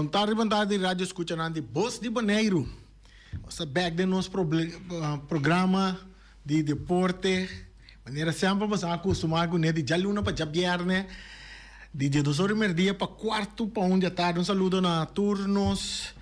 Bon tardi, bon tardi radio escuchanan di Bos di Boneiru. Nos ta bek den nos programa di deporte. Manera semper boso a acostuma cune di djaluna pa djabierne di djedos ora di merdia pa cuarto pa un di atardi. Un saludo na tur nos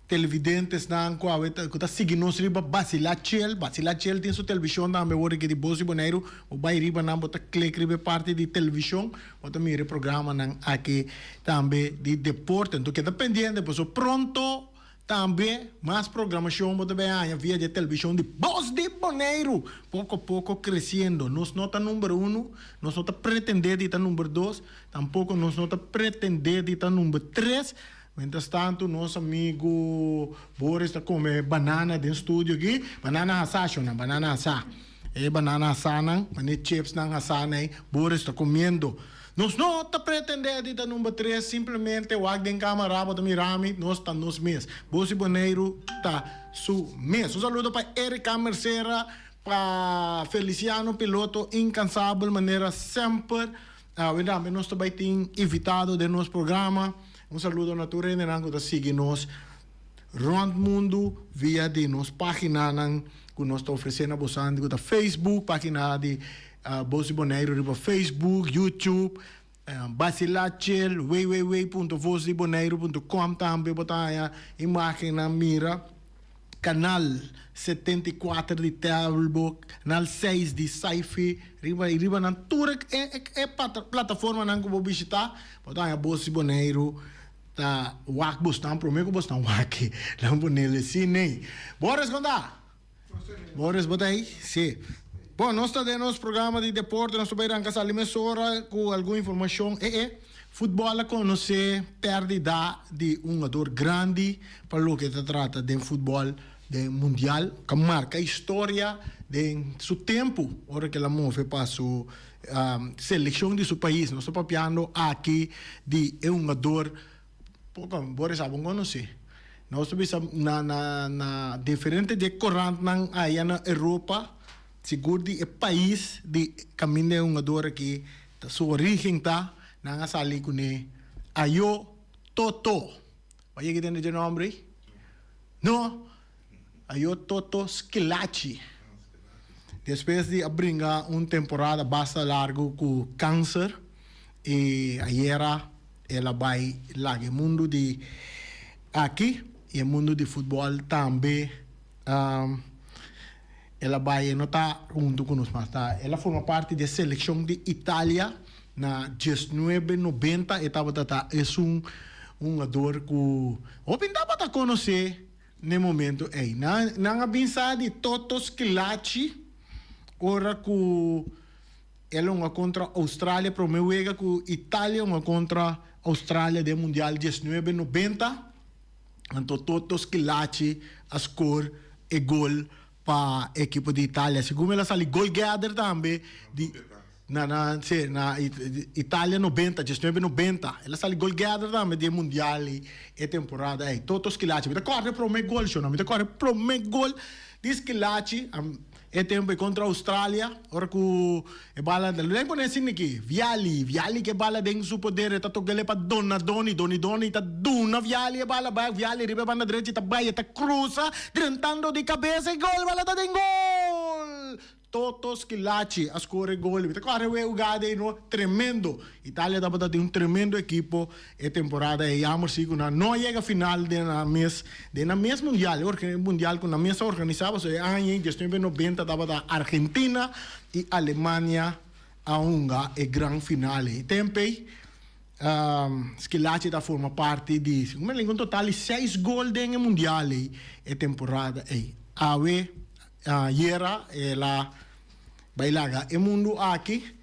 televidentesnan cu awe ta cu ta sigui nos riba Basila Chel. Basila Chel tin su television tambe awor aki di Bos di Boneiru. Bo bay riba nan, bo ta click riba e parti di television, bo ta mira e programanan aki tambe di deporte. Enton keda pendiente pasobra pronto tambe mas programacion bo ta bay haña via di e television di Bos di Boneiru. Poco poco creciendo. Nos no ta number uno, nos no ta pretende di ta number dos, tampoco nos no ta pretende di ta number tres. Mientras tanto nos amigo Boris ta come banana den studio aki. Banana hasá shona, banana hasá. E banana hasánan, mane chipsnan hasá nei, Boris ta comiendo. Nos no ta pretende di ta number tres, simplemente wak den camara bo ta mira mi, nos ta nos mes. Bos di Boneiru ta su mes. Un saludo pa Erika Mercera, pa Feliciano Piloto incansabel manera semper. Awe tambe nos ta bai tin invitado den nos programa. Un saludo na tur hendenan ku ta sigui nos rònt mundu via di nos páginanan ku nos ta ofresé na bosan ku ta Facebook, página di Bos di Boneiru riba Facebook, YouTube, Basilachel, www punto vosdiboneiru punto com tambe bo ta haña imágennan mira. Kanal 74 di Telbo, Kanal 6 di Saifi, riba riba nan tur e e plataformanan ku bo bishitá, bo ta haña Bos di Boneiru ta wak bosnan promé ku bosnan wak e nan ponele si nei. Boris kon ta? Boris bo ta ei? Si. Bon nos ta den nos programa di deporte nos ta bai ranka sali mesora ku algun informashon e e. Futbòl a konosé pèrdida di un hungador grandi pa loke ta trata den futbòl den mundial ku a marka historia den su tempu ora ku el a move pa su selekshon di su pais. Nos ta papiando aki di e hungador poko bo resa bon konosé. Nos ta bisa na na diferente di e korantnan aya na Europa sigur di e pais di kaminda e hungador aki Ta su origen ta, nan a sali kuné Ayo Toto. Bo a yega tende dje nomber ei? No! Ayo Toto Schillaci. Despues di a bringa un temporada basta largu ku kanser i ayera el a bai laga e mundu di aki i e mundu di futbòl tambe. El a bai, e no ta huntu ku nos mas. Ta, el a forma parti di e selekshon di Italia na diesnuebe nobenta. E tabata ta esun hungador ku hopi tabata konosé n'e momento ei. Nan, nan a bin sa di Toto Schillaci ora ku el a hunga kontra Australia, promé wega ku Italia hunga kontra Australia den Mundial diesnuebe nobenta. Anto Toto Schillaci a score e gol pa ekipo di Italia. Segun el a sali goalgetter tambe di na na si na Italia nobenta, diesnuebe nobenta. El a sali goalgetter tambe di e mundial ei e temporada ei. Toto Schillaci. Mi ta kòrda e promé gol shona. Mi ta kòrda e promé gol di Schillaci. E tempo e contra Australia, ora cu e bala, lo den pone asina aki, Vialli, Vialli cu e bala den su poder, e ta toc'el pa Donadoni, Donidoni ta duna Vialli e bala bek, Vialli riba e banda drechi ta bay, e ta cruza, drentando di cabeza e gol, bala ta den gol! Toto Schillaci a score e gol, mi ta corre wea hugada ey no, tremendo! Italia tabata tin un tremendo ekipo e temporada ei. Jammer si ku nan no a yega final den nan mes den nan mes mundial, e mundial ku nan mes a organisá pasobra e aña ei diesnuebe nobenta tabata Argentina i Alemania a hunga e gran final ei. Tempu ei Schillaci ta forma parti di segun mi un total di seis gol den e mundial ei e temporada ei. Awe ayera el a bai laga e mundu aki.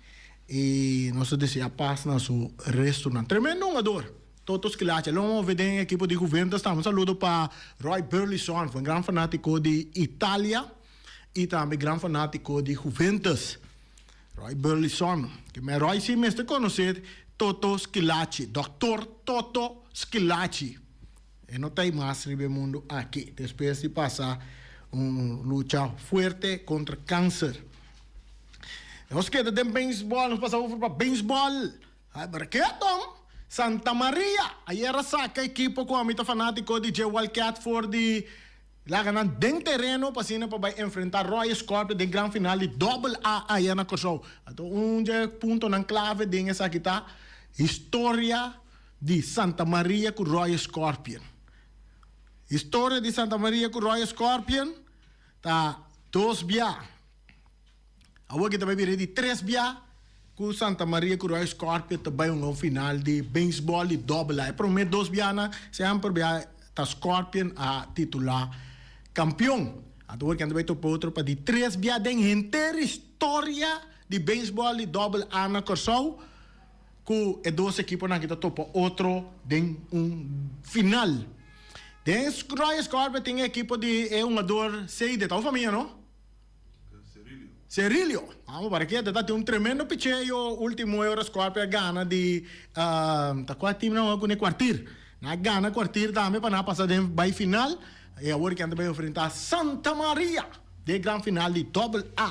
Y nos ta desea paz na su restonan. Tremendo hungador, Toto Schillaci. Lo move den ekipo di Juventus tambe. Un saludo pa Roy Burleson, un gran fanatico di Italia y tambe gran fanatico di Juventus. Roy Burleson. Ke men Roy si mester conoce Toto Schillaci, Doctor Toto Schillaci. E no ta ei mas riba e mundu aki despues di pasa un lucha fuerte kontra kanser. Nos keda den beisbòl, nos pasa over pa beisbòl. Ai, pero ke Tom? Santa Maria ayera saka ekipo ku ami ta fanátiko di dje Wildcat for di laga nan den tereno pa asina pa bai enfrentá Royal Scorpion den gran final di Dòbel A aya na Kòrsou. Anto un dje puntonan klave den esaki ta historia di Santa Maria ku Royal Scorpion. Historia di Santa Maria ku Royal Scorpion ta dos bia. Awor ki ta bai bira di tres bia ku Santa Maria ku Royal Scorpio ta bai hunga un final di beisbòl di dòbel A. E promé dos bianan semper bia ta Scorpion a titulá kampion. Anto awor ki nan ta bai topa otro pa di tres bia den henter historia di beisbòl di dòbel A na Kòrsou ku e dos ekiponan aki ta topa otro den un final. Den Royal Scorpio tin e ekipo di e hungador Seide, ta un famia no? Cerilio. Amo para ke ta tin un tremendo picheo ultimo e ora Scorpio a gana di ta kua team nan hoga kune Kwartier. Nan a gana Kwartier tambe pa nan a pasa den bai final y awor ke nan ta bai enfrenta Santa Maria den e gran final di Double A.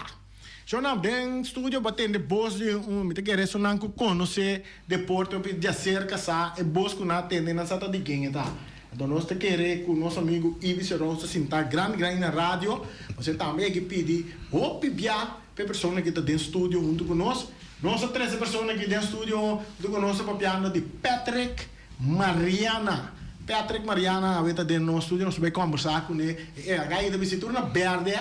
Shonam den studio bo a tende bos di un mi ta kere esunnan ku konosé deporte hopi djaserka sa e bos ku nan a tende nan sa ta di ken e ta. Anto nos ta kere ku nos amigu Ibi Serou ta sintá grandi grandi na radio, pasobra tambe e ke pidi hopi bia pa e persona ki ta den studio huntu ku nos. Nos a trese persona aki den studio huntu ku nos ta papiando di Patrick Mariana. Patrick Mariana awe ta den nos studio, nos ta bai kòmbersá kuné. E gai ta bisti tur na bèrdè.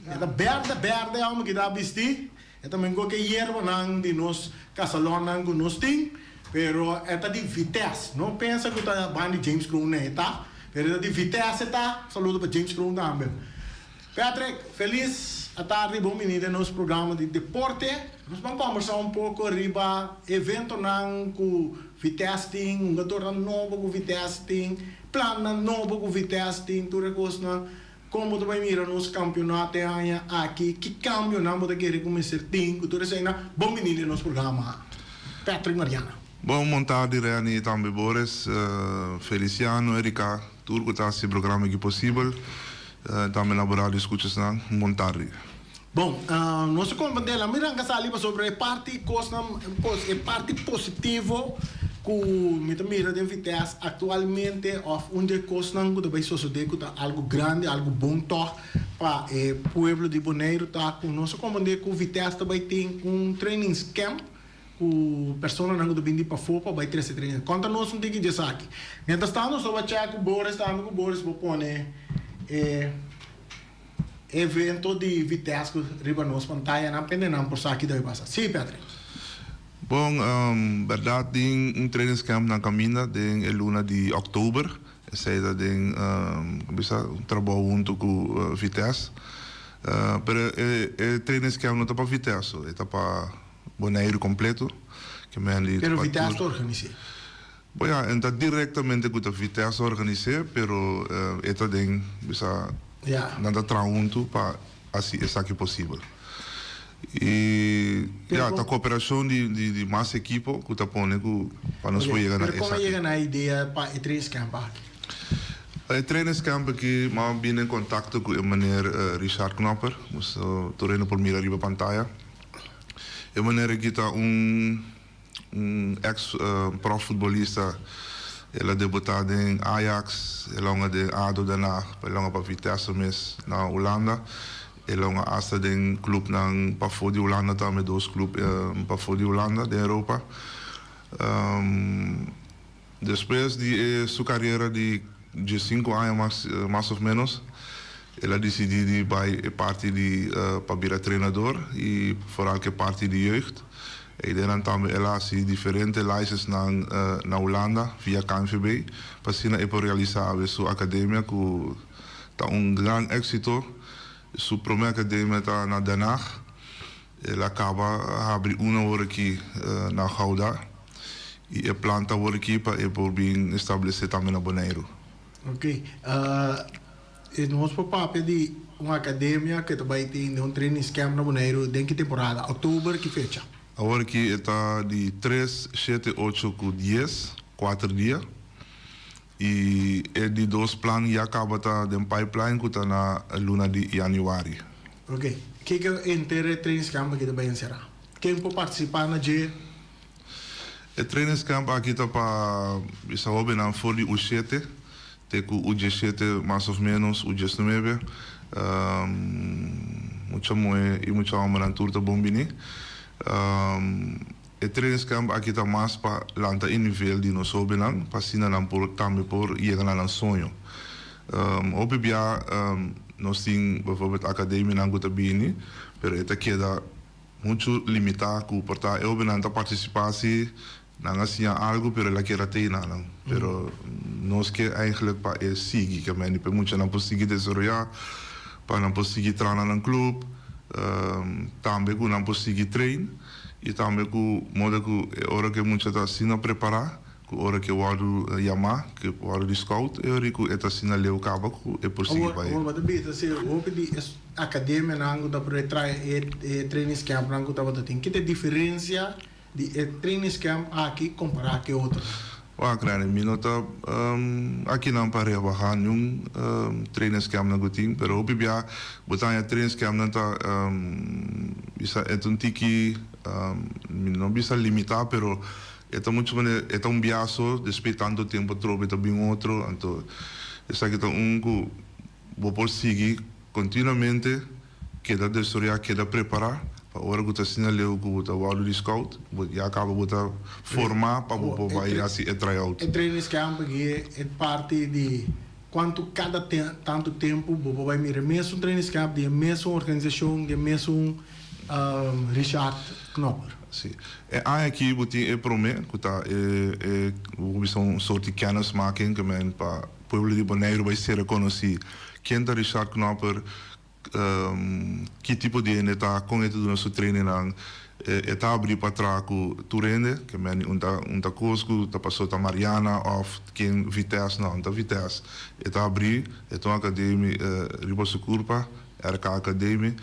E ta bèrdè bèrdè hòmber ki ta bisti. E ta mengo ke yerbanan di nos kasalonnan ku nos tin, pero e ta di Vitesse. No pensa ku ta ban di James Kroon nee, e ta, pero e ta di Vitesse e ta. Saludo pa James Kroon tambe. Patrick, felis atardi, bon bini den nos programa di deporte. Nos ban kombersá un poko riba eventonan ku Vitesse tin, hungadornan nobo ku Vitesse tin, plannan nobo ku Vitesse tin, tur e kosnan. Kon bo ta bai mira nos kampionato e aña aki? Ki kambionan bo ta kere ku mester tin ku tur eseinan? Bon bini den nos programa, Patrick Mariana. Bon montardi Renny y tambe Boris, Feliciano, Erika, tur ku ta hasi e programa aki posibel, tambe na bo radio skuchasnan, un bon tardi. Bon, nos a komprendé, laat mi ranka sali pasobra e parti kosnan, e parti positivo ku mi ta mira den Vitesse aktualmente òf un di e kosnan ku ta bai sosodé ku ta algu grandi, algu bon tòg pa e pueblo di Boneiru ta ku nos a komprendé ku Vitesse ta bai tin un trainingscamp ku personanan ku ta bini di pafó pa bai trese training. Konta nos un tiki di esaki. Mientrastanto nos ta bai chèk ku Boris tambe ku Boris bo pone e. Evento di Vitesse ku riba nos pantayanan pende nan por sa ki debe pasa. Sí, Patrick. Bon, bèrdat tin un trainingscamp na kaminda den e luna di òktober. Esei ta den, ku bisa, un trabou huntu ku Vitesse. Pero e trainingscamp no ta pa Vitesse so, e ta pa Boneiru kompleto. Ke men di Pero Vitesse ta organis'é? Bon ya, e no ta direktamente ku ta Vitesse a organis'é, pero e ta den, bisa, nan ta traha huntu pa hasi esaki posibel. I ya, ta koperashon di di mas ekipo ku ta pone ku pa nos por yega na esaki. Pero kon a yega na e idea pa e trainingscamp aki? E trainingscamp aki mi a bini en kontakto ku e meneer Richard Knopper, tur hende por mira riba pantaya. E meneer aki ta un. Un ex prof futbolista, el a debuta den Ajax, el a hunga den ado Den Haag, el a hunga pa Vitesse mes na Hulanda, el a hunga hasta den clubnan pafó di Hulanda tambe, dos club pafó di Hulanda den Europa. Despues di e su carera di diescinco aña mas mas of menos, el a dicidi di bay e parti di pa bira trenador y vooral ke parti di jeugd. Eydenan tambe el a haci diferente licensnan na Hulanda via KNVB pa asina e por realisa awe su academia cu ta un gran exito. Su prome academia ta na Den Haag. El a caba habri un awor aki na Gouda y e plan ta awor aki pa e por bin establece tambe na Boneiru. Ok. E nos por papia di un academia cu ta bay tin den un trainingscamp na Boneiru den ki temporada? October ki fecha? Awor aki e ta di tres, shete, ocho cu dies, cuater dia. Y e di dos plan ya caba ta den pipeline cu ta na luna di januari. Ok. Kiko henter e trainingscamp aki ta bay encera? Ken por participa na dje? E trainingskamp aki ta pa bisa hóbennan for di U7 te ku U17 mas òf ménos, U19. Mucha muhé i mucha hòmbernan tur ta bon bini. E trainingskamp aki ta mas pa lanta e nivel di nos hóbennan pa asina nan por tambe por yega na nan soño. Hopi bia nos tin bijvoorbeeld akademianan ku ta bini pero e ta keda muchu limitá ku por ta e hóbennan ta partisipá si nan a siña algu pero el a keda te nan. Pero nos ke eigenlijk pa e sigui ke meni pa e muchanan por sigui desaroyá, pa nan por sigui traha na nan club, tambe ku nan por sigui train i tambe ku moda ku e ora ku e mucha ta asina prepará ku ora ku e wòrdu yamá, ku e wòrdu di scout e ora ku e ta asina leu kaba ku e por sigui bai. Awor bo ta bisa si hopi di e akademianan ku ta por e trae e trainingscampnan ku tabata tin, ki ta e diferensia di e trainingscamp aki kompará ku e otronan? Wak, Rene, mi no ta akinan pa rebahá niun trainingscampnan ku tin, pero hopi bia bo ta haña trainingscampnan ta bisa e ta un tiki, mi no bisa limitá, pero E ta mucho manera, e ta un biaso, despues tanto tempo atrobe ta bin otro, anto esaki ta un ku bo por sigui continuamente keda desoreá, keda prepará pa ora ku ta asina leu ku bo ta wòrdu di scout, bo ya kaba bo ta formá pa bo por bai hasi e tryout. E trainingskamp aki e parti di kuantu kada tantu tempu bo por bai mira e mesun trainingskamp di e mesun organisashon, di e mesun Richard Knopper. Si. E aña aki bo tin e prome ku ta e e bo por bisa un sort di kennismaking ke men pa pueblo di Boneiru bai ser rekonosí ken ta Richard Knopper, ki tipo di hende ta, kon e ta duna su trainingnan. E ta abrí pa traha ku tur hende, ke men un ta un ta kos ku ta pasó ta Mariana òf ken Vitesse, no, un ta Vitesse. E ta abrí, e ta un akademi riba su kurpa, RK Academie.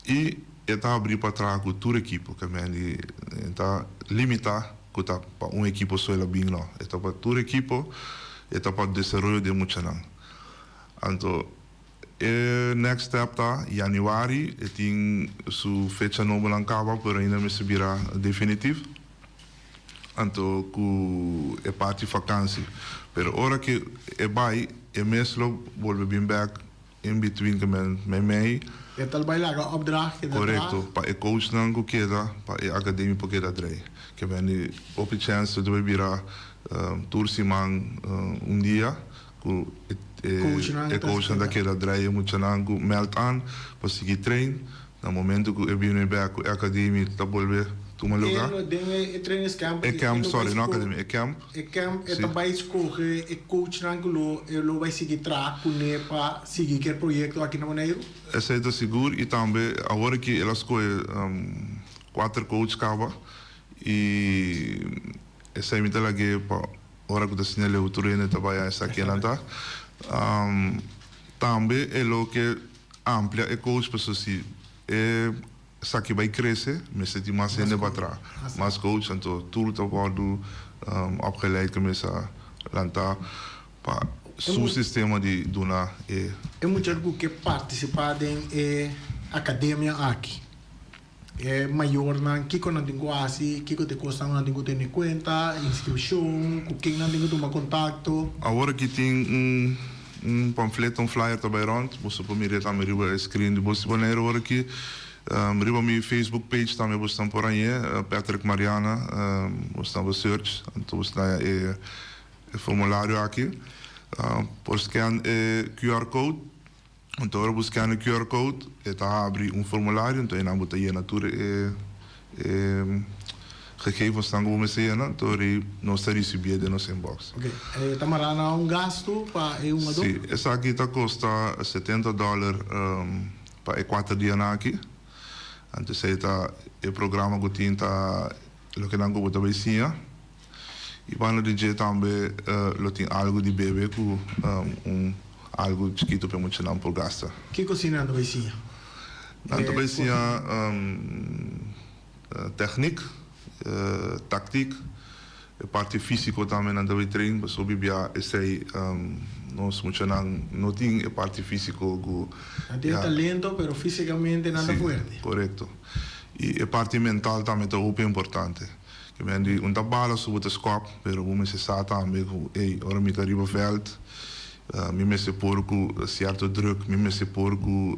I e ta habrí pa traha ku tur ekipo, ke men di e ta limitá ku ta pa un ekipo so el a bin, no. E ta pa tur ekipo, e ta pa desaroyo di e muchanan. Anto e next step ta yanüari, e tin su fecha nobonan kaba pero ainda mester bira definitif. Anto ku e parti fakansi. Pero ora ku e bai e mes lo bolbe bin bek In between ke men meimei. E tal bai laga opdracht keda traha. Korekto, pa e coachnan ku keda, pa e akademia por keda drei. Ke men di hopi chèns lo debe bira tur siman un dia ku e coachnan ta keda drei e muchanan ku mèld an pa sigui train. Na momento ku e bini bek ku e akademia ta bolbe tuma luga. E lo den e trainingscamp. E camp, sorry, no akademia, e camp. E camp e ta bai skohe e coachnan ku lo e lo bai sigui traha kuné pa sigui ku e proyekto aki na Boneiru. Esei ta sigur i tambe awor aki el a skohe kuater coach kaba i esei mi ta lag'é pa ora ku ta siña leu tur hende ta bai a esaki nan ta. Tambe e lo ke Amplia e coach pasobra si e esaki bai crece mester tin mas hende pa traha, mas coach, anto tur ta wordo opgeleid ku mester lanta pa su sistema di duna e. E mucha ku ke participa den e academia aki, e mayornan kiko nan tin ku hasi, kiko ta e kosnan ku nan tin ku tene kuenta, inskripshon, ku ken nan tin ku tuma kontakto? Awor aki tin un un pamfleto, un flyer ta bai rond, boso por mira e tambe riba e screen di Bos di Boneiru awor aki. Riba mi Facebook page tambe bosnan por hañ'é, Patrick Mariana, bosnan por search, anto bosnan haña e e formulario aki. Por scan e QR code. Anto ora bo scan e QR code e ta habri un formulario anto einan bo ta yena tur e e gegevensnan ku bo mester yena anto rei nos ta risibié den nos inbox. Ok, e ta mará na un gastu pa e hungadó? Si, esaki ta kosta 70 dòler pa e kuater dianan aki. Anto esei ta e programa ku tin ta loke nan ku bo ta bai siña. I banda di dje tambe lo tin algu di bebe ku un algu chikitu pa e muchanan por gasta. Kiko si nan ta bai siña? Nan ta bai siña tèknik, taktik, e parti físiko tambe nan ta bai train pasobra bia esei nos muchanan no tin e parti físiko ku. Nan tin e talento pero físikamente nan ta fuerte. Si, korekto. I e parti mental tambe ta hopi importante. Ke men di un ta bala su bo ta skòp, pero bo mester sa tambe ku ey, ora mi ta riba vèlt, mi mester por ku sierto drùk, mi mester por ku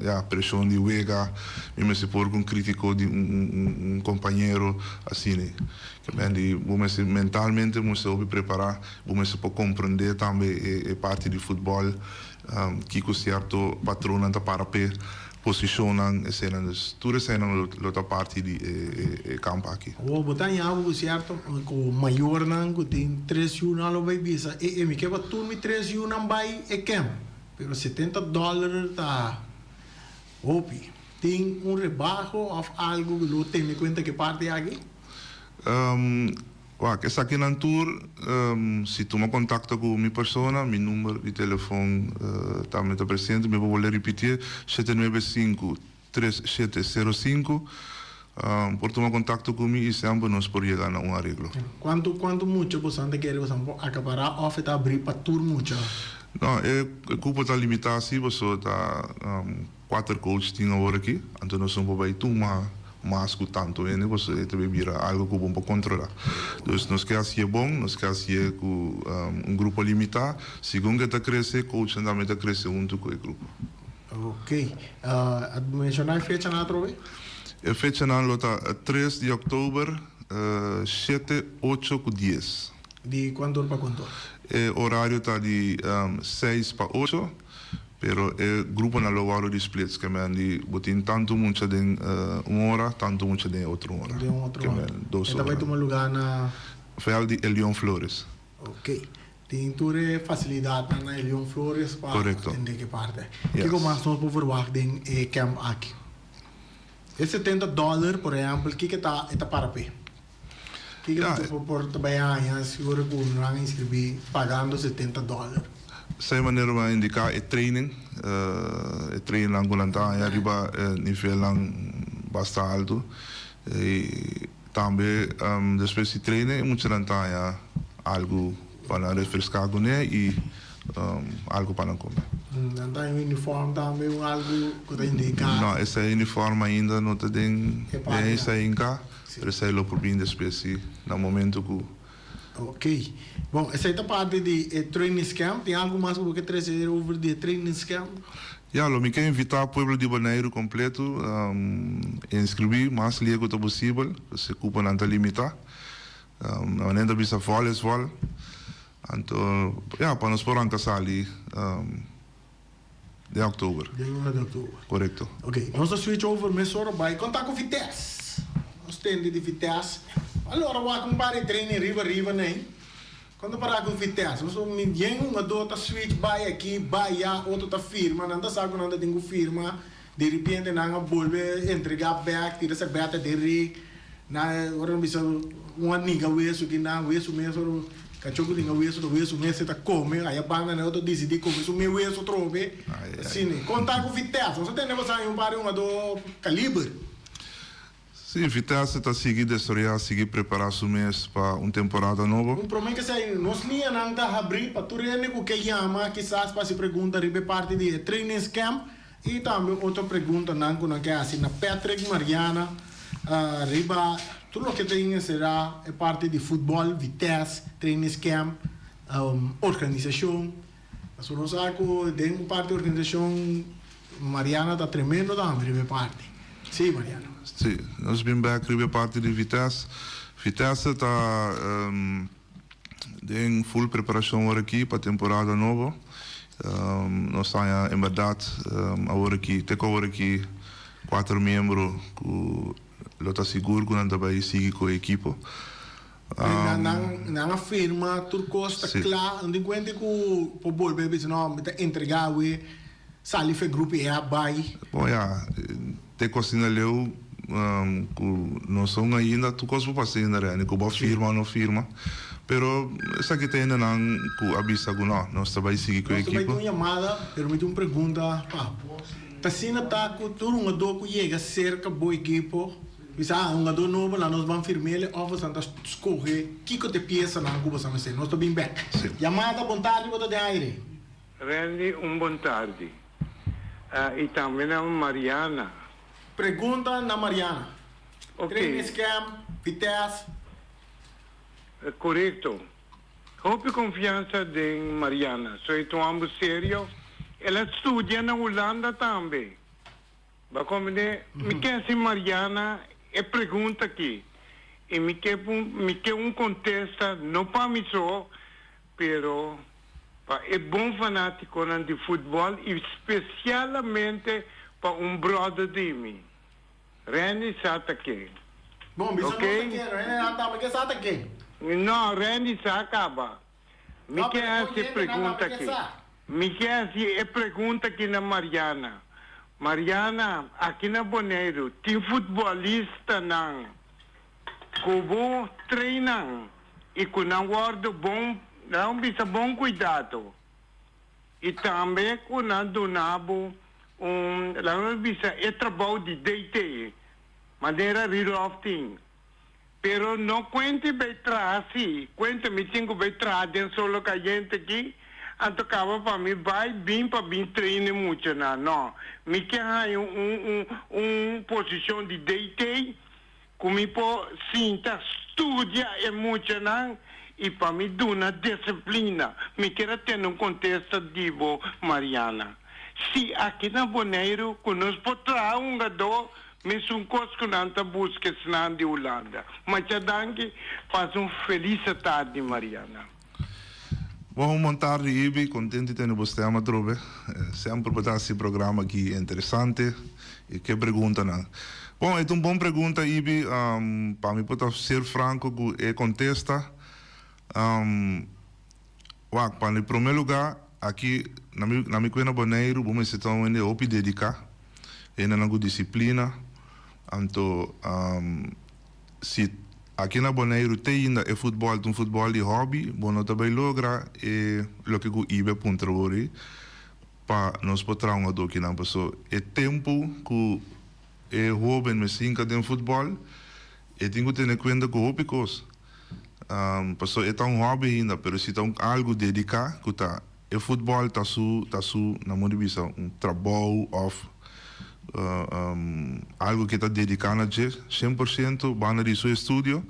ya preshon di wega, mi mester por ku un krítiko di un un kompañero, asina. Ke men di bo mester mentalmente bo mester hopi prepará, bo mester por komprendé tambe e parti di futbòl, kiko sierto patronnan ta para p'e. Posishonnan, eseinan. Dus tur eseinan lo ta parti di e kamp aki. Awor bo ta haña bo sierto ku mayornan ku tin tres yunan lo bai bisa, e e mi ke pa tur mi tres yunan bai e camp, pero setenta dòler ta hopi. Tin un rebaho òf algu ku lo tene kuenta ku e parti aki? Wak, esakinan tur, si tuma kontakto ku mi persona, mi number di telefon tambe ta presente, mi por bolbe ripitié, 795 3705. Por tuma kontakto ku mi i semper nos por yega na un areglo. Kuantu kuantu mucha boso ta kere boso por akapará òf e ta abrí pa tur mucha? No, e kupo ta limitá sí, pasobra ta Kuater coach tin awor aki, anto nos no por bai tuma mas ku tantu hende pasobra e ta bai bira algu ku bo no por kontrolá. Dus nos ke hasié bon, nos ke hasié ku un grupo limitá, segun ku e ta krese, coachnan tambe ta krese huntu ku e grupo. Ok. A menshoná e fechanan atrobe? E fechanan lo ta tres di òktober, shete, ocho ku dies. Di kuantu or pa kuantu or? E orario ta di seis pa ocho. Pero e gruponan lo wòrdu di splits, ke men di bo tin tantu mucha den un ora, tantu mucha den e otro ora. Den un otro ora. Dos ora. E ta bai tuma lugá na. Vèlt di Elion Flores. Ok. Tin tur e fasilidatnan na Elion Flores pa Korekto. atendé ki parti. Yes. Kiko mas nos por verwagt den e kèmp aki? E setenta dòler, por ehèmpel, kiko ta e ta para p'e? Kiko Ja. bo por ta bai haña si ora ku nan a inskribí pagando setenta dòler? Esei manera bo a indiká e training, e trainingnan ku nan ta haña riba e nivelnan basta altu. I tambe despues di training e muchanan ta haña algu pa nan refreská kuné i algu pa nan kome. Nan ta haña un uniform tambe, un algu ku ta indiká? No, esei uniform ainda no ta den esei hinká. Pero esei lo por bin despues si na momento ku. Ok. Bon, esei ta parti di e trainingscamp. Tin algu mas ku bo ke trese over di e trainingscamp? Ya, lo mi ke invitá pueblo di Boneiru kompleto inskribí mas lie ku ta posibel, pasobra e kuponan ta limitá. Na manera ta bisa vòl es vòl. Anto, ya, pa nos por ranka sali. Den oktober. Den luna di oktober. Korekto. Ok, nos ta switch over mesora bai konta ku Vitesse. Nos tende di Vitesse. Alora wak un par di training riba riba nei. Kon ta para ku Vitesse? Nos mi yen hungadó ta switch bai aki, bai ya, otro ta firma, nan ta sa ku nan ta tin ku firma, di ripiente nan a bolbe entregá bèk, tira serbèta den rik. Na ora nan bisa un a ninga wesu ki nan wesu mes ora kachó ku ninga wesu ta wesu mes e ta kome aya banda nan otro disidí kome su mes wesu atrobe asina kon ta ku Vitesse nos a tende pasá un par di hungadó kaliber. Sí, Vitesse ta sigui desaroyá, sigui prepará su mes pa un temporada nobo. Un promé kesei nos liñanan ta habrí pa tur hende ku ke yama kisas pa hasi pregunta riba e parti di e trainingscamp. I tambe otro preguntanan ku nan ke hasi na Patrick Mariana riba tur loke ta enserá e parti di futbòl, Vitesse, trainingscamp, organisashon. Pasobra nos sa ku den un parti organisashon Mariana ta tremendo tambe riba e parti. Sí, Mariana. Sí, nos bin bèk riba e parti di Vitesse. Vitesse ta Den full preparacion awor aki pa temporada nobo. Nos haña en berdad awor aki, te cu awor aki cuater miembro cu lo ta sigur cu nan ta bay sigui cu e ekipo. Nan a firma tur cos ta cla, no tin cuenta cu por bolbe bisa no mi ta entrega awe sali fe grupo y a bay. Bon ya, te cu asina leu cu no son ainda tur cos por pasa ainda Renny, cu bo a firma o no firma, pero esaki ta hendenan cu a bisa cu no, nos ta bay sigui cu e Nos ta bay ekipo. tin un yamada, pero mi tin un pregunta pa bo. Ta asina ta cu tur hungador cu yega cerca bo ekipo bisa ah hungador nobo la nos ban firmele of bosan ta scoge kico ta e piesanan cu bosan mester? Nos ta bin bek. Yamada, bon tardi bo ta den aire. Rendy un bon tardi. I tambe na Mariana. Pregunta na Mariana. Ok. Training camp, Vitesse. Korekto. Hopi konfiansa den Mariana. So e ta un hòmber serio. El a studia na Hulanda tambe. Bo a komprendé? Mi ke hasi Mariana e pregunta aki. I mi ke mi ke un kontesta no pa mi so, pero pa e bon fanátikonan di futbòl i spesialamente pa un bròder di mi. Randy sa ta ken. Bon, bisa Ok? nos ta ken. Randy nan tambe ke sa ta ken. No, Randy sa kaba. Mi No, ke pero e hasi e oyentenan tambe pregunta ke aki. sa. Mi ke hasi e pregunta aki na Mariana. Mariana, aki na Boneiru tin futbolistanan ku bo treinan i ku nan wòrdu bon, nan bisa bon kuidado. I tambe ku nan duna bo un, laga nos bisa, e trabou di DT, manera Rudolf tin. Pero no kuenti bay traha si, kuenta mi tin ku bay traha den solo kayente aki, anto kaba pa mi bay bin pa bin train e muchanan. No, mi ke haña un un un posishon di DT ku mi por sinta studia e muchanan i pa mi duna disiplina. Mi kier a tende un kontesta di bo, Mariana. Si aki na Boneiru ku nos por traha hungadó mesun kos ku nan ta buska esnan di Hulanda. Masha danki, pasa un felis tardi, Mariana. Bon, un bon tardi Ibi, kontent di tene bo stem atrobe. Semper bo ta hasi programa aki interesante i ke preguntanan. Bon, e ta un bon pregunta Ibi, pa mi por ta ser franko ku e kontesta. Wak, pa mi prome luga aki na mi na mi kuena Boneiru bo mester ta un hende hopi dediká, hendenan ku disiplina, anto Si aki na Boneiru te ainda e futbòl ta un futbòl di hòbi, bo no ta bai logra e loke ku Ibe a puntra bo ri pa nos por traha un adokinan. Paso e tempu ku e hóben mester hinka den futbòl, e tin ku tene kuenta ku hopi kos. Paso e ta un hòbi ainda, pero si ta un algu dediká ku ta E futbòl ta su ta su nan por di bisa un trabou òf algu ke ta dediká na dje 100% banda di su estudio.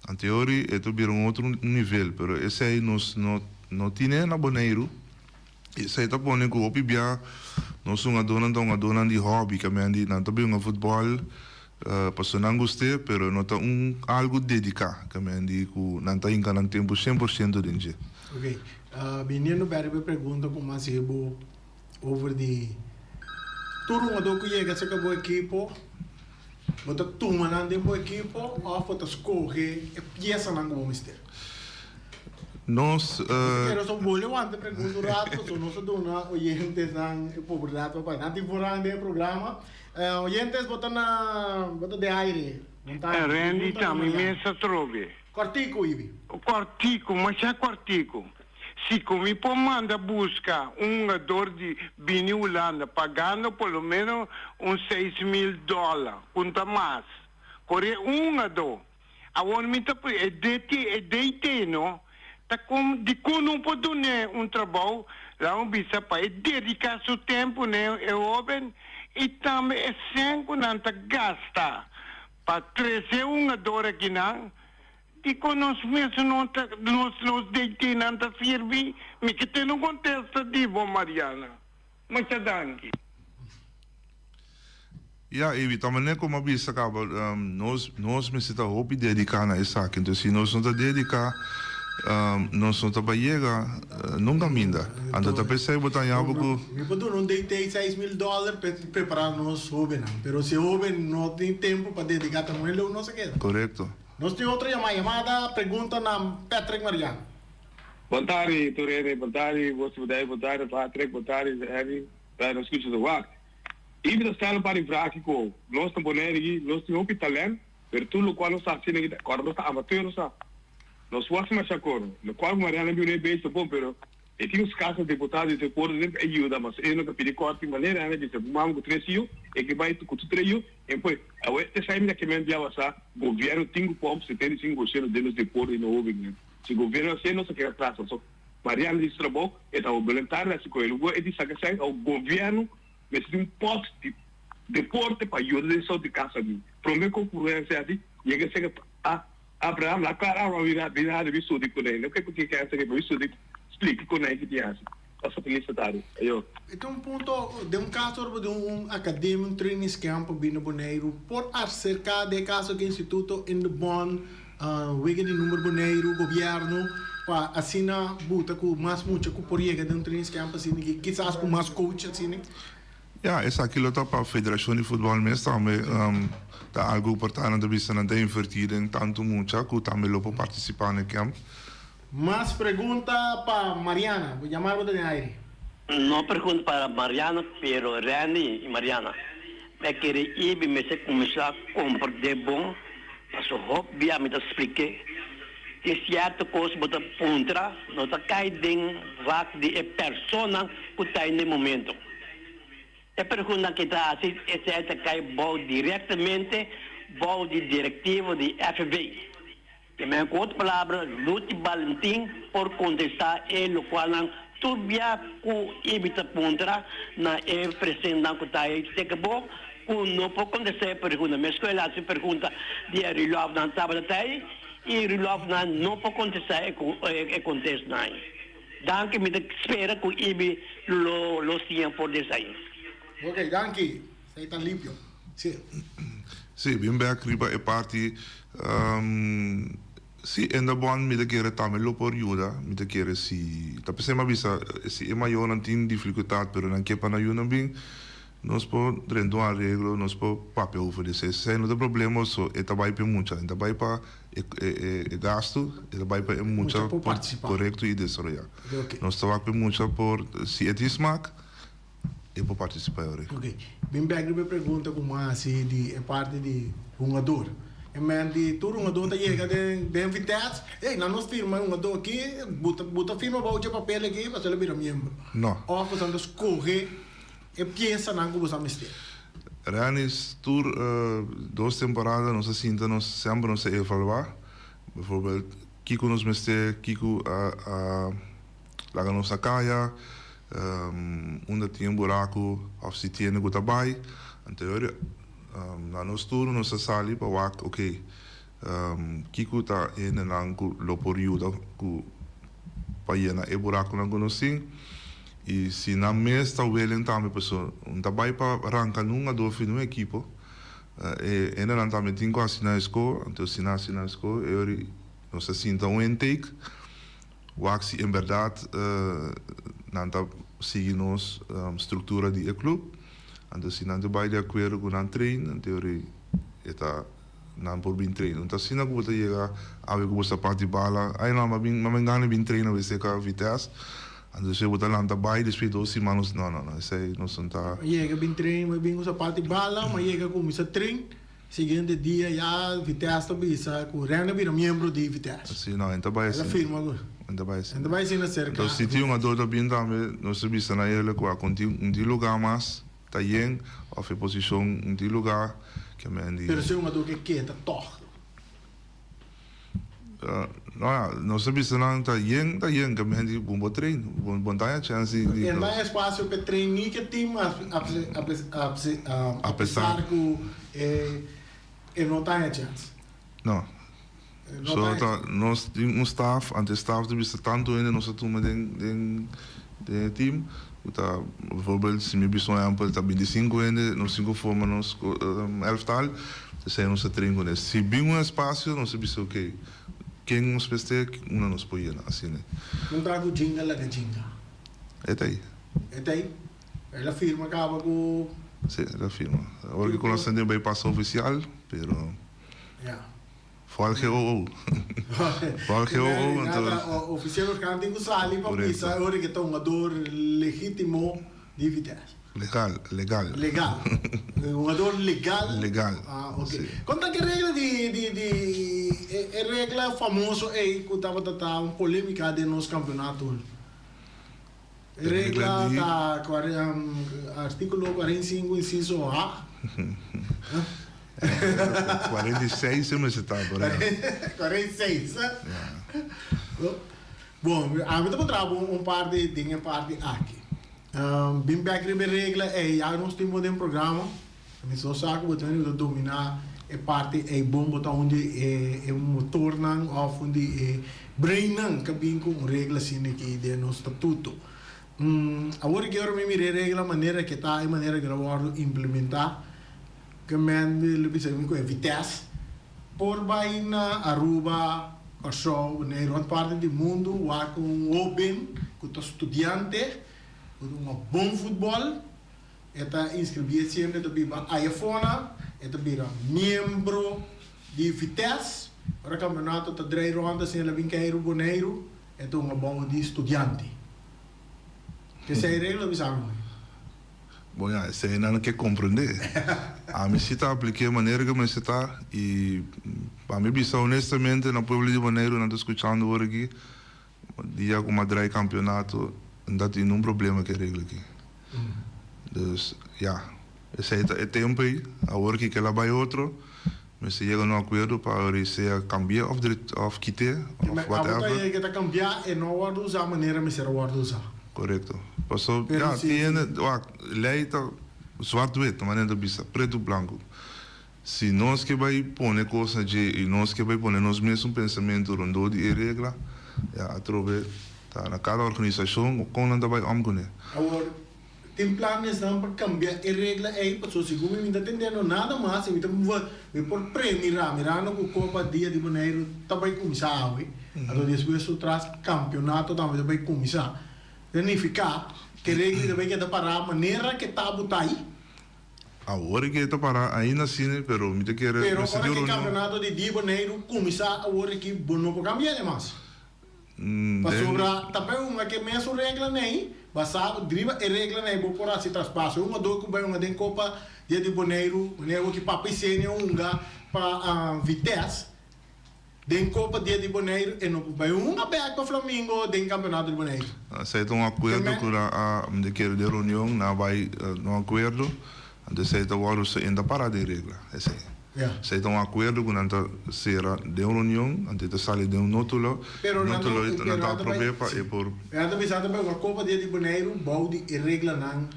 Anteori e ta bira un otro nivel pero esei nos no no tine na Boneiru. Esei ta pone ku hopi bia nos hungadónan ta hungadónan di hòbi kaminda nan ta bin hunga futbòl pasobra nan gust'é pero no ta un algu dediká kaminda ku nan ta hinka nan tempu 100% den dje. Ok, biniendo bek riba e pregunta ku mas hebo over di tur hungadó ku yega serka bo ekipo, bo ta tuma nan den bo ekipo òf bo ta skohe e piesanan ku bo mester? Nos. Bo kere so bo lewanta e pregunta un rato pasobra nos ta duna oyentesnan e oportunidat pa papia. Nan tin foran den e programa. Oyentes bo ta na bo ta den aire. Bon tardi. Randy ta mi mes atrobe. Kòrtiku, Ibi. Kòrtiku, masha kòrtiku. Si ku mi por manda buska un hungador di bini Hulanda pagando por lo menos un 6000 dòler, ku ta mas. Kore un hungadó. Awor mi ta e DT, e DT no, ta kon dikon no por dun'é un trabou, laga mi bisa pa e dediká su tempu n'e e hóben i tambe e sèn ku nan ta gasta pa trese hungador akinan, dikon nos mes no ta nos nos DT nan ta sirbi? Mi ke tene un kontesta di bo Mariana. Masha danki. Ya, Evi, ta manera como a bisa caba, nos, nos mester ta hopi dedica na esaki. Entonces, si nos no ta dedica, nos no ta bay yega nunca minda. Anto ta pesey bo ta haña bo cu. Mi por duna un DT 6000 dollar pa prepara nos hobennan, pero si e hoben no tin tempo pa dedica ta muy leu nos a keda. Corecto. Nos tin otro yama, yamada, pregunta na Patrick Mariano. Bon tardi tur hende, bon tardi boso bedrijf, bon tardi Patrick, bon tardi Henny, nos scucha ta wak. I mi ta stèl un par di vraag kiko nos ta Bonaire aki, nos tin hopi talènt, pero tur lokual nos ta hasi aki ta kòrda nos ta amateur nos ta. Nos wak masha koro, lokual ku Mariana biu na e beis ta bon, pero e tin un skaso deputado di deporte den pa e yuda, mas e no ta pidi kòrti manera hende bisa ku mama ku tres yu, e ke bai ku tur tres yu, e poi awe esei mi ta kemen bia wasa gobièrnu tin ku pòmp 75% den nos deporte i nos hóbennan. Si gobièrnu hasié nos ta keda tras, pasobra Mariana di su trabou e ta boluntario hasi ku e, luego e di saka esei, awe gobièrnu Mester tin un pòt di Deporte pa yuda den sot di kas abi. Prome ku ocurrencia abi yega sega a Abraham la klara Abraham bira bira hadi bi sudi kuné. No ke ku tin kensa ke bi sudi splika kuné ki tin hasi. Pasa feliz tardi. Ayo. E ta un punto, den un kaso ora bo den un akademia, un trainingskamp pa bini Boneiru, por aserká den e kaso aki Instituto Indebon, wega di number Boneiru, gobièrnu, pa asina buta ku mas mucha ku por yega den un trainingskamp asina ki kisas ku mas coach asina. Ya, esaki lo ta pa Federashon di Futbòl mes tambe. Ta algu ku por ta nan ta bisa nan ta invertí den tantu mucha ku tambe lo por partisipá na e kèmp. Mas pregunta pa Mariana. Bo yamar bo ta den aire. No pregunta pa Mariana pero Randy y Mariana mi kere Ibi mester cuminsa comprende bon paso hop bia mi ta splique tin cierto cos bo ta puntra no ta cay den vak di e persona cu ta den e momento. E pregunta ki ta hasi esei ta kai bou direktamente bou di direktivo di FB. Te men ku otro palabra Luti Balentin por kontestá e lokualnan tur bia ku Ibi ta puntra na e presentenan ku ta ei seka bo ku no por kontestá e pregunta. Meskos el hasi pregunta di e Rulofnan tabata ta ei i Rulofnan no por kontestá e kontestnan ei. Danki mi ta spera ku Ibi lo lo siña for di esei. Ok danki esei ta limpio si. Si bin bek riba e parti si enda bon mi ta kere tambe lo por yuda mi ta kere si ta pesey mi a bisa si e mayornan tin dificultad pero nan ke pa nan yunan bin Nos por drenta un areglo, nos por papia over di esei. Esei no ta problema so e ta bai pa e mucha, e ta bai pa e gastu, e ta bai pa e mucha por korekto i desaroyá. Nos ta wak pa e mucha por, si e tin smak, e por partisipá e ora ei. Ok. Bin bek riba e pregunta ku mi a hasi di e parti di hungador. E men di tur hungador ta yega den den Vitesse, ey nan nos firma e hungador aki, bo ta firma bou dje papel aki pasobra el a bira miembro. No. Òf boso ta skohe. E piesanan ku bo sa mester. Renis, tur dos temporada nos a sinta nos semper nos a evaluá, bijvoorbeeld kiko nos mester, kiko a a laga nos a kaya, unda tin e buraku òf si tiene ku ta bai. Anto e ora na nos turno nos a sali pa wak oke kiko ta e hendenan ku lo por yuda ku pa yena e burakunan ku nos tin. I si nan mes ta willing tambe paso un ta bai pa ranka nun adofi nun ekipo e hendenan tambe tin ku hasi nan esko anto si nan hasi nan esko e ori nos ta sinta un intake wak si en bèrdat nan ta sigui nos struktura di e klup anto si nan ta bai di akuerdo ku nan train anto e ori e ta Nan por bin train. No ta asina ku bo ta yega awe ku bo sa parti bala. Ay no, m'a bin, m'a bin gana bin train awe serka Vitesse. Anto despues bo ta lanta bai, despues dos siman nos, no, no, no, esei nos no ta. M'a yega bin train, m'a bin ku sa parti bala, m'a yega kuminsá train. Siguiente dia ya Vitesse ta bisa ku Ren a bira miembro di Vitesse. Si, no, en ta bai El a asina. firma ku. En ta bai asina. En ta bai asina serka. Anto si tin un ador ta bin tambe, nos ta bisa na el ku a konti un tin lugá mas. Ta yen of e posishon un tin lugá ke men di. Pero si un adó ke keda tòg. No ya, nos ta bisa nan ta yen, ta yen ke men di bon bo train, bon bon ta haña chèns di di. E no hay espasio p'e train ni ke team apesar ku e no ta haña chèns. No. So ta nos tin un staff, anto e staff ta bisa tantu hende nos a tuma den den den e team ku ta bijvoorbeeld si mi bisa un ehempel ta bintisinko hende nos tin ku forma nos elftal esei nos ta train kuné. Si bin un espasio nos ta bisa oke ken nos mester unda nos por yena asina. Un ta ku jinga laga jinga. E ta ei. E ta ei. El a firma kaba ku. Si el a firma. Awor ki ku nos ta den bai pasa ofisial pero. Ya. Foal GOO. Foal GOO anto. Nada, oficial orgaan tin cu sali pa bisa ora cu ta un hungador legitimo di Vitesse. Legal, legal. Legal. Un hungador legal. Legal. Ah, ok. Con ta ki regla di, di, di, e regla famoso ey cu tabata ta un polemica den nos campeonato? E regla ta artíkulo 45 insiso A. 46 e mester ta por ahí. 46 eh? Bon, ami ta puntra bo un par di den e parti aki. Bin bek riba e regla ey, ya nos tin bo den programa. Mi so sa ku bo ta bini bo ta dominá e parti ei bon, bo ta un di e motornan òf un di e brainnan ku a bin ku un regla asina aki den nos statuto. Awor ki ora mi mira e regla manera ke ta e manera ke lo wòrdu implementá, ke men lo bisa mi ku e Vitesse por bai na Aruba, Kòrsou, Boneiru, otro parti di mundu wak un hóben ku ta studiante, ku ta hunga bon futbòl, e ta inskribí siempre e ta biba ayafona, e ta bira miembro di Vitesse, ora kampeonato ta drei rònt asina el a bin keiru Boneiru, E ta un abou di studiante. Esei regla bisa mi. Bon ya, esei nan ke komprendé. Ami si ta aplik'é manera ku mester ta i pa mi bisa honestamente na pueblo di Boneiru nan ta skuchando ora aki, dia ku m'a drai kampionato N ta tin nun problema ku e regla aki. Dus ya, esei ta e tempu ei. Awor ki kel a bai otro. Mester yega na un akuerdo pa ori sea kambi'é òf òf kit'é òf whatever. Abo ta yega ta kambiá e no wòrdu usá manera mester a wòrdu usá. Korekto. Paso ya tin hende wak lei ta zwart wit manera ta bisa pretu blanku. Si nos ke bai pone kos na dje i nos ke bai pone nos mesun pensamentu rondó di e regla ya atrobe ta na kada organisashon kon nan ta bai òm kuné. Awor Tin planesnan pa cambia e regla ey pasobra segun mi mi ta tendendo nada mas y mi ta mi por premira mirando cu Copa Dia di Boneiru ta bay cuminsa awe anto despues su tras campeonato tambe ta bay cuminsa ta nifica cu e regla ta bay keda para manera cu e tabu ta ay. Awor e ta para ainda asina pero mi ta kere Pero ora cu e campeonato di Dia Boneiru cuminsa awor aki bo no por cambia e mas. Pasobra ta bai hunga ke mesun reglanan ei, basá riba e reglanan ei bo por hasi traspaso. E hungadó ku bai hunga den Kopa Dia di Boneiru, manera ku ki Papa Isenia hunga pa Vitesse den Kopa Dia di Boneiru, e no por bai hunga bèk pa Flamingo den Kampeonato di Boneiru. Esei ta un akuerdo ku nan a mi ta kere den reunion nan a bai na un akuerdo, anto esei ta wòrdu ainda pará den regla esei. Esei ta un akuerdo ku nan ta sera den un reunion, anto e ta sali den un nótulo, Pero nan ta nótulo e nan ta aprob'é pa e por. Pero nan ta bisa tambe ku a Kopa Dia di Boneiru bou di e reglanan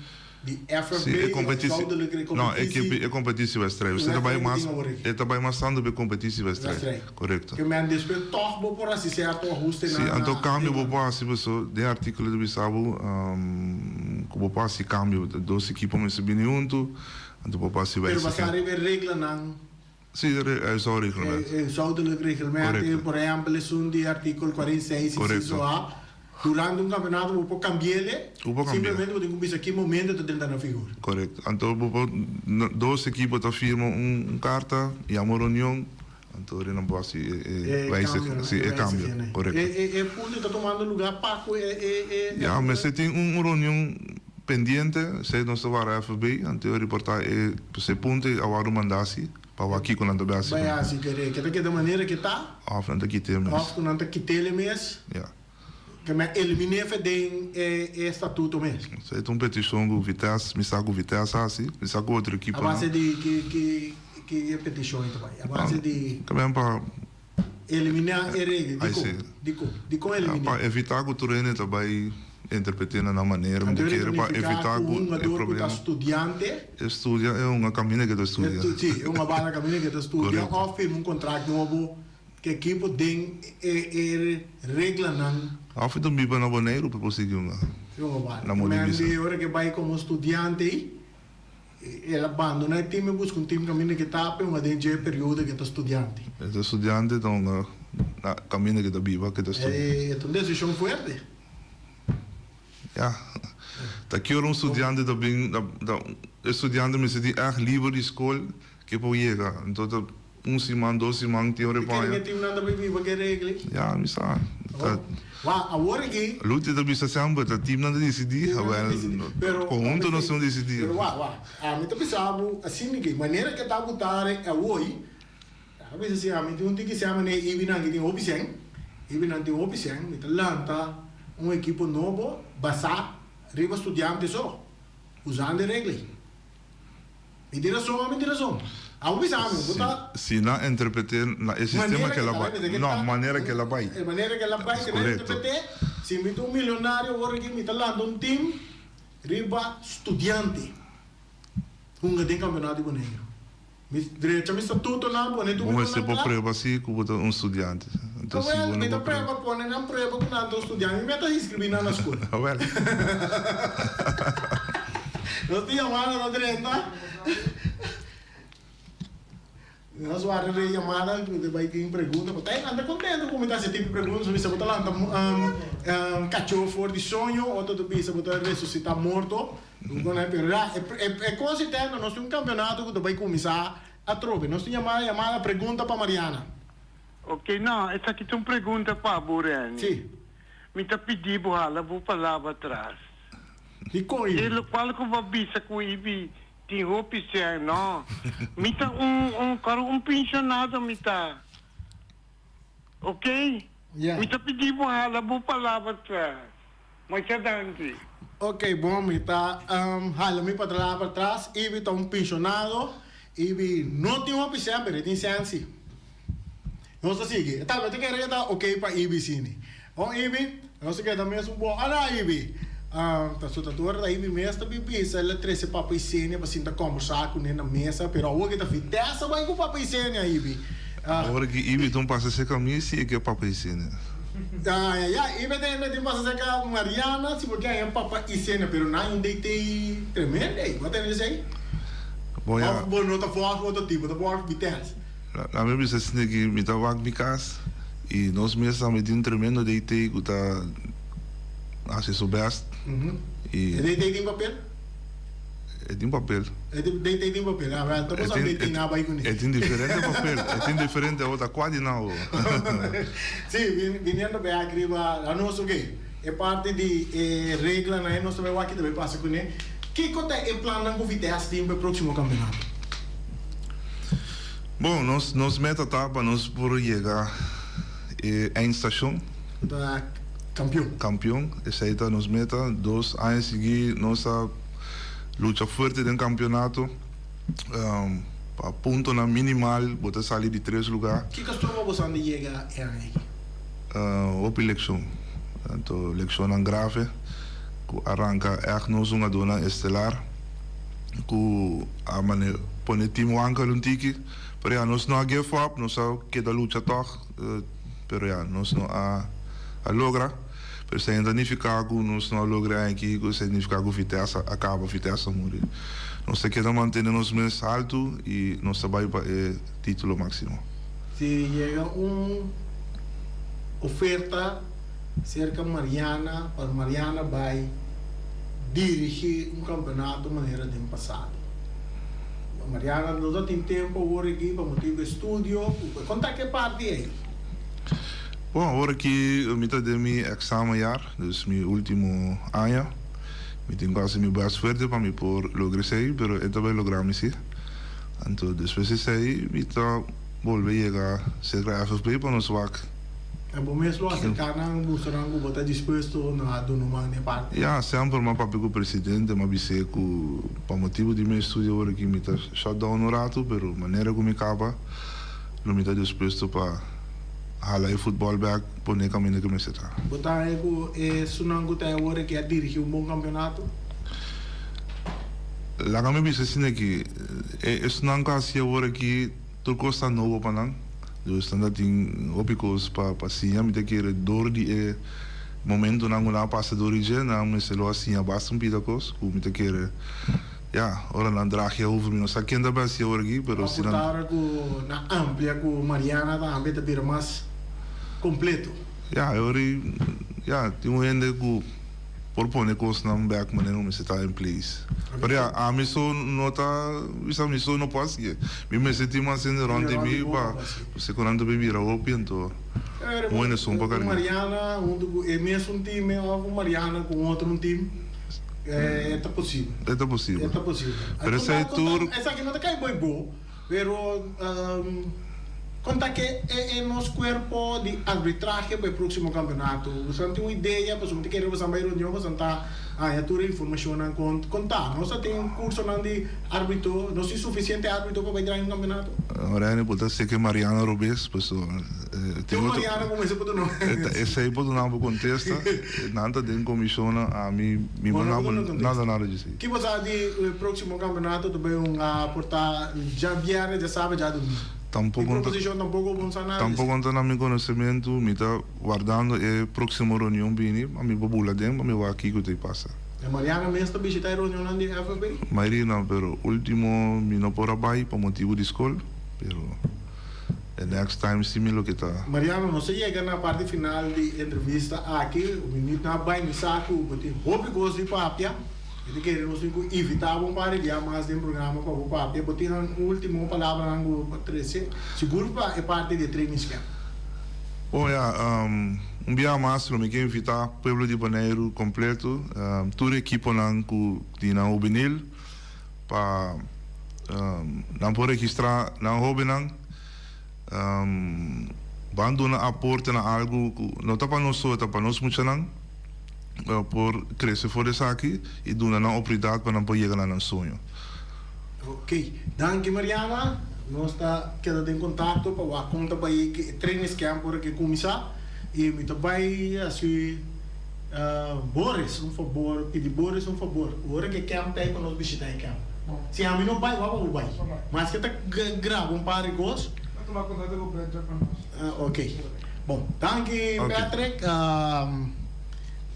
di FFB Sí, e i kompetisi, huishoudelijke no, e competitie. e kompetitiewedstrijd. Usted ta bai Wedstrijd mas, ku tin awor aki. e ta bai mas tantu pa e kompetitiewedstrijd. Wedstrijd. Korekto. Ke men despues tòg bo por hasi sierto ahustenan Sí, na anto kambio bo reglanan. por hasi paso den artíkulo ta bisa bo ku bo por hasi kambio, dos ekipo mester bini huntu. Anto bo por hasi Pero wijziging. basá riba e reglanan. Sí, e huishoudreglement. E huishoudelijk reglement. Korekto. Por ehèmpel esun di artíkulo 46 Korekto. inciso A. Durante un kampeonato bo por kambi'el. Bo por kambi'el. Simplemente bo tin ku bisa ki momento ta drenta na vigor. Korekto. Anto bo por, dos ekipo ta firma un karta, yama un reunion, anto nan por hasi e E wijziging. kambio, Sí, e e kambio. wijziging. Korekto. E punto ta tumando lugá pa ku e. Ya, mester tin un reunion Pendiente, esei nos ta wara FB, anto e riporta e pues e punto a wòrdu manda asi pa wak kiko nan ta bai hasi. Bai hasi kere, ke ta keda manera ke ta. Òf nan ta kit'é mes. Òf ku nan ta kit'é mes. Ya. Ke men eliminé fe den e e statuto mes. Esei ta un petishon ku Vitesse, mi sa ku Vitesse a hasi, mi sa ku otro ekiponan. A base di ki ki ki e petishon ei ta bai? A base di. Ta ben pa. Eliminá e regla. Dikon? Dikon? Dikon eliminá? Pa evitá ku tur hende ta bai interpret'é na nan manera. Mi ta kere pa evitá ku e problema. Ku ta studiante. E studia e hunga kaminda ke ta studia. Si, e hunga bala kaminda ke ta studia òf firma un kontrakt nobo ku ekipo den e reglanan. Òf e ta biba na Boneiru pa por sigui hunga. Hunga bala. Na moda di bisa. Ora ke bai komo studiante ei. El a bandona e tim e buska un tim kaminda ke ta pe un aden dje e periodo ke ta studiante. E ta studiante ta un kaminda ke ta biba ke ta studia. E ta un desishon fuerte. Ya. Ta ki ora un studiante ta bin e studiante mester tin ègt liber di skol ke por yega. Anto ta Un siman, dos siman tin un repaña. Ke kere ke timnan ta bay biba ke regla? Ya, mi sa. Ta. Wa, awor aki. Luti ta bisa semper, ta timnan ta disidí. Timnan ta disidí. Pero. Konhunto nos tin disidí. Pero wa, wa. Ami ta bisa bo asina ke manera ke ta butare awor, a bisa si ami tin un tiki sèn manera ibinan ki tin hopi sèn, ibinan tin hopi sèn, mi ta lanta un ekipo nobo basá riba studiante so, usando e regla ei. Mi tin rason o mi tin rason? Abo bisa ami, bo ta. Si nan interpreté na e sistema ke la bai. No, manera ke la bai. E manera ke la bai, si nan interpreté, si mi ta un milionario awor aki mi ta lanta un team riba studiante. Hunga den kampeonato di Boneiru. Mi drecha mi statutonan, pone tur Bo mi mester konan por kla. prueba si ku bo ta un studiante. Anto si Awel, bo mi no ta por prueba. prueba, pone nan prueba ku nan ta un studiante. Mi mester inskribí nan na skol. Awel. Nos tin yamada ta drenta. Nos warda den yamada ku ta bai tin pregunta pa ta nan ta kontento ku mi ta hasi tipo pregunta so bisa bo ta lanta kachó for di soño otro ta bisa bo ta resusitá morto pero ya e kos eterno nos tin un kampeonato ku ta bai kuminsá atrobe nos tin yamada yamada pregunta pa Mariana. Ok no esaki ta un pregunta pa bo Renny. Si. Mi ta pidi bo hala bo palabra atras. Dikon E Ibi? lokual ku bo a bisa ku Ibi Tin hopi sèn no. Mi ta un un kòrò un pensionado mi ta. Ok? Ya. Mi ta pidi bo hala bo palabra tras. Masha danki. Ok bon mi ta hala mi palabra tras Ibi ta un pensionado Ibi no tin hopi sèn pero e tin sèn si. Nos ta sigui. E tal ta kere ta ok pa Ibi sini. Bon Ibi, nos ta keda mes un bon. Ala Ibi! Ta su ta dor ta Ibi mes ta bin bisa el a trese papa Isenia pa sinta kombersá kuné na mesa, pero awor ke ta Vitesse bai ku papa Isenia Ibi. Awor ki Ibi ta un pasa serka mi si e ke papa Isenia. Ya ya Ibi ta tin pasa serka Mariana si bo ke haña papa Isenia, pero nan ainda ei tei tremendo ei. Bo a tende esei? Bon ya. Of bo no ta vòlg otro tipo, bo ta vòlg Vitesse. La mi bisa asina ki mi ta wak mi kas i nos mes tambe tin un tremendo DT ku ta hasi su best. E DT tin papel? E tin papel. E DT tin papel, a wel ta boso DT na bai kuné. E tin diferente papel, e tin diferente awor ta kua di nan awor. Si, biniendo bek riba nos oke, e parti di e reglanan e nos ta bai wak ki ta bai pasa kuné. Kiko ta e plannan ku Vitesse tin pa e próksimo kampeonato? Bon, nos nos meta ta pa nos por yega e eindstation. Ku ta kampion. Kampion, esei ta nos meta. Dos aña sigui nos a lucha fuerte den kampeonato. Pa puntonan minimal bo ta sali di tres lugá. Kiko stroba boso di yega e aña aki? Hopi lekshon. Anto lekshonnan grave ku a ranka ègt nos hungadónan estelar. Ku a mane pone team wankel un tiki, pero ya nos no a give up, nos a keda lucha tog, pero ya nos no a a logra, pero esei no ta nifiká ku nos no a logra aki ku esei nifiká ku Vitesse a kaba, Vitesse a muri. Nos ta keda mantene nos mes haltu i nos ta bai pa e titulo máksimo. Si yega un oferta Serka Mariana pa Mariana bai dirigi un campeonato manera den pasado. Mariana no ta tin tempo awor aki pa motibo estudio. Conta ke parti ei. Bon, awor aki mi ta den mi examenjaar, dus mi ultimo aña. Mi tin cu haci mi best fuerte pa mi por logra esey, pero e ta bay logra mi si. Anto despues di esey mi ta bolbe yega cerca FFB pa nos wak. En bo mes lo acerca nan, mustra nan cu bo ta dispuesto na duna un man den parti? Ya, semper m'a papia cu presidente, m'a bis'é cu pa motibo di mi estudio awor aki mi ta shut down un rato, pero manera cu mi caba lo mi ta dispuesto pa hala e futbol bek pone caminda cu mester ta. Bo ta haña cu esunnan cu ta awor aki a dirigi un bon campeonato? Laga mi bisa asina aki, esunnan cu a haci awor aki Tur kos ta nobo pa nan, dus nan ta tin hopi kos pa pa siña. Mi ta kere dor di e momentonan ku nan a pasa dor di dje, nan mester lo a siña basta un pida kos ku mi ta kere, ya, ora nan dragia over mi no sa ken ta bai hasi awor aki, pero si nan. Ora ku nan amplia ku Mariana tambe ta bira mas kompleto. Ya, e ora ei, ya, tin un hende ku. Por pone cosnan bek manera cu mester ta in place. Pero ya, ami so no ta bisa mi so no por haci'e. Mi mester tin mas hende rond di mi pa si cu nan ta bay bira hopi anto un hende son pa carga. Cu Mariana hunto cu e mesun team of cu Mariana cu un otro un team e ta posibel. E ta posibel. E ta posibel. Pero esey tur. Esaki no ta cay boy bo pero. Kon ta ke e nos kuerpo di arbitrahe pa e próksimo kampeonato? Boso tin un idea? Pasobra mi ta kere boso bai reunion boso ta haña tur e informashonnan kon kon ta. Nos ta tin kursonan di arbitro? Nos tin sufisiente arbitro pa bai draai un kampeonato? Rene, bo ta seke Mariano robes, pasobra tin otro. Mariano ku mester por duna. Esei por duna bo kontesta. Nan ta den komishonnan, ami mi no na bo nada nada di esei. Ki bo sa di e próksimo kampeonato ta bai un por ta djabièrnè, djasabra, djadumingu? Tampoco no ta tampoco no ta na mi conocemento, mi ta wardando e proximo reunion bini pa mi por bula den pa mi wak kico ta pasa. E Mariana mes ta bishita e reunionnan di FFB? Mairi no, pero ultimo mi no por a bay pa motibo di scol, pero e next time si mi loke ta. Mariano, nos a yega na parti final di e entrevista aki, mi nit na bay mi sa cu bo tin hopi cos di papia. Mi ta kere nos tin ku invitá bo un par di bia mas den programa pa bo papia. Bo tin un último palabranan ku bo por trese? Sigur pa e parti di e trainingscamp. Bon ya, un bia mas lo mi ke invitá pueblo di Boneiru kompleto, tur ekiponan ku di nan hubenil pa nan por registrá nan hóbennan. Ban duna aporte na algu ku no ta pa nos so, ta pa nos muchanan. por crece for esaki y duna nan oportunidad pa nan por yega na nan soño. Ok, danki Mariana. Nos ta keda den contacto pa wak con ta bay e trainingscamp ora ke cuminsa y mi ta bay haci Boris un fabor, pidi Boris un fabor, ora ke camp ta ey pa nos bishita e camp. Si ami no bay, wak pa bo bay. Maske ta graba un par di cos. Ta tuma contacto cu Patrick pa nos. Ok. Bon, danki Patrick.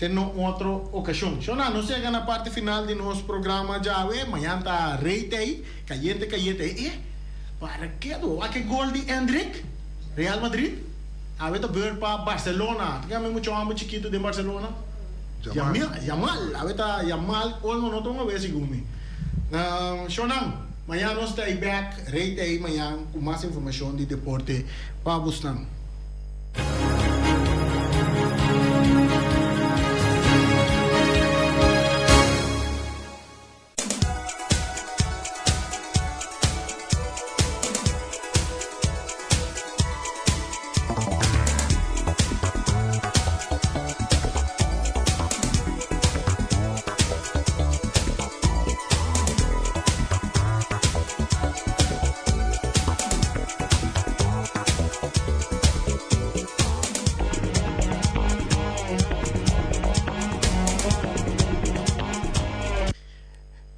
Te no otro ocasion. Shona, nos yega na parti final di nos programa djawe. Mañan ta Rey Tey, cayente cayente. E, e, para kedo. Wak e gol di Endrick, Real Madrid. Awe ta beurt pa Barcelona. Ta kende mucho homber chikito den Barcelona? Yamal. Yamal. Awe ta Yamal. Olmo no ta un awe segun mi. Shonnan, mañan nos ta ei bek. Rey ta ei mañan cu mas informacion di deporte pa bosnan.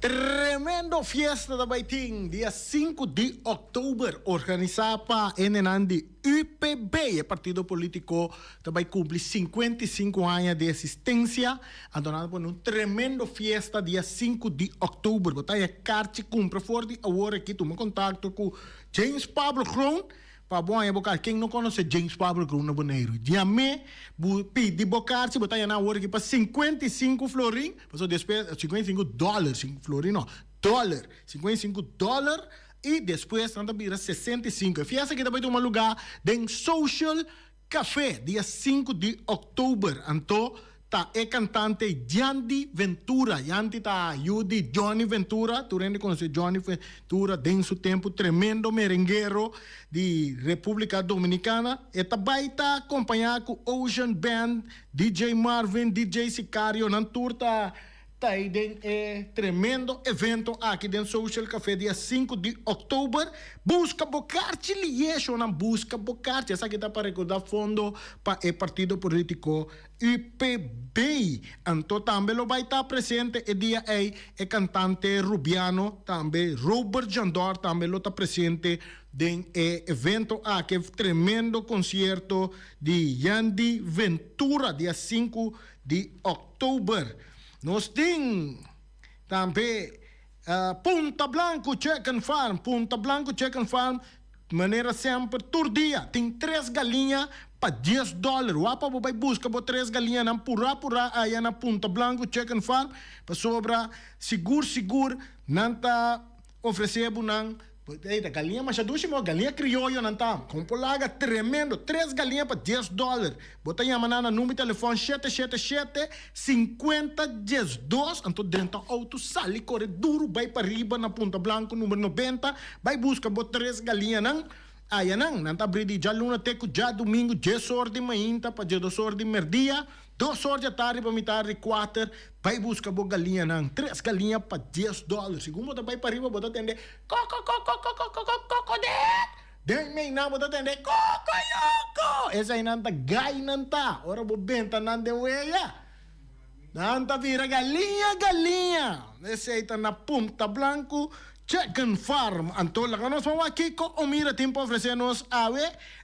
Tremendo fiesta ta bai tin dia sinku di òktober organisá pa hendenan di UPB, e partido polítiko ta bai kumpli 55 aña di esistensia. Anto nan ta pone un tremendo fiesta dia sinku di òktober. Bo ta haña karchi kumpra for di awor aki. Tuma kontakto ku James Pablo Kroon pa bo haña bo karchi. Ken no konosé James Pablo Kroon na Boneiru? Yam'é, bo pidi bo karchi, bo ta haña nan awor aki pa 55 florin, pasobra despues, 55 dòler, florin no, dòler, 55 dòler. I despues nan ta bira 65. E fiesta aki ta bai tuma lugá den Social Café dia sinku di òktober. Anto ta e kantante Yandy Ventura. Yandy ta yu di Johnny Ventura. Tur hende konosé Johnny Ventura den su tempu tremendo merenguero di Repúblika Dominikana. E ta bai ta kompañá ku Ocean Band, DJ Marvin, DJ Sicario. Nan tur ta. Ta ei den e tremendo evento aki den Social Café dia sinku di oktober. Buska bo karchi lieshonan, buska bo karchi. Esaki ta pa rekouda fondo pa e partido politiko UPB. Anto tambe lo bai ta presente e dia ei e kantante Rubiano, tambe Robert Jandor tambe lo ta presente den e evento aki. Tremendo konsierto di Yandy Ventura dia sinku di oktober. Nos tin tambe Punta Blanco Chicken Farm. Punta Blanco Chicken Farm, manera semper tur dia tin tres galiña pa dies dòler. Wak pa bo bai buska bo tres galiñanan purá purá aya na Punta Blanco Chicken Farm pasobra sigur sigur nan ta Ofresé bo nan, Ey, ta galiña masha dushi mo, galiña krioyo nan ta. Kon por laga tremendo, tres galiña pa dies dòler. Bo ta yama nan na number di telefòn shete shete shete, sinkuenta diesdos, anto drenta outo sali kore duru bai pariba na Punta Blanco number nobenta, bai buska bo tres galiñanan. Ayanan, nan ta abrí di djaluna te ku djadumingu dies or di mainta pa djedos or di merdia, dos or di atardi pa mitar di kuater. Bai buska bo galiñanan, tres galiña pa dies dòler. Segun bo ta bai pariba bo ta tende koko-koko-koko-koko-koko-dek! Den meinan bo ta tende koko-yoko! Eseinan ta gainan ta ora bo benta nan den weya. Nan ta bira galiña galiña. Esei ta na Punta Blanco Chicken Farm. Anto laga nos ban wak kiko Omira tin pa ofresé nos awe.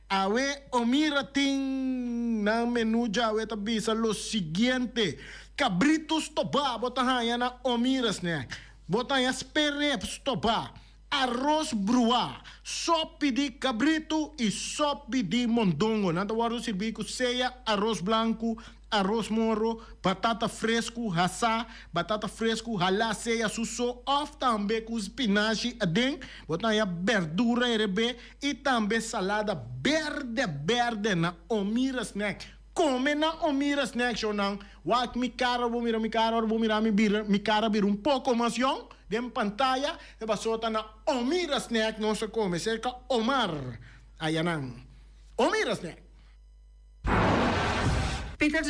Awe Omira tin nan menú djawe ta bisa lo siguiente, Kabritu stobá bo ta haña na Omira Snack. Bo ta haña sperep stobá, Aros bruá, sopi di kabritu i sopi di mondongo. Nan ta wòrdu sirbí ku sea aros blanku, aros moro, batata fresku hasá, batata fresku halá sea su so òf tambe ku spinashi aden. Bo ta haña bèrdura herebé i tambe salada bèrdè bèrdè na Omira Snack. Kome na Omira Snack Shownan. Wak mi kara, bo mira mi kara, ora bo mira mi bira mi kara bira un poko mas yòn den pantaya, e paso ta na Omira Snack nos a kome serka Omar ayanan. Omira Snack. Peter.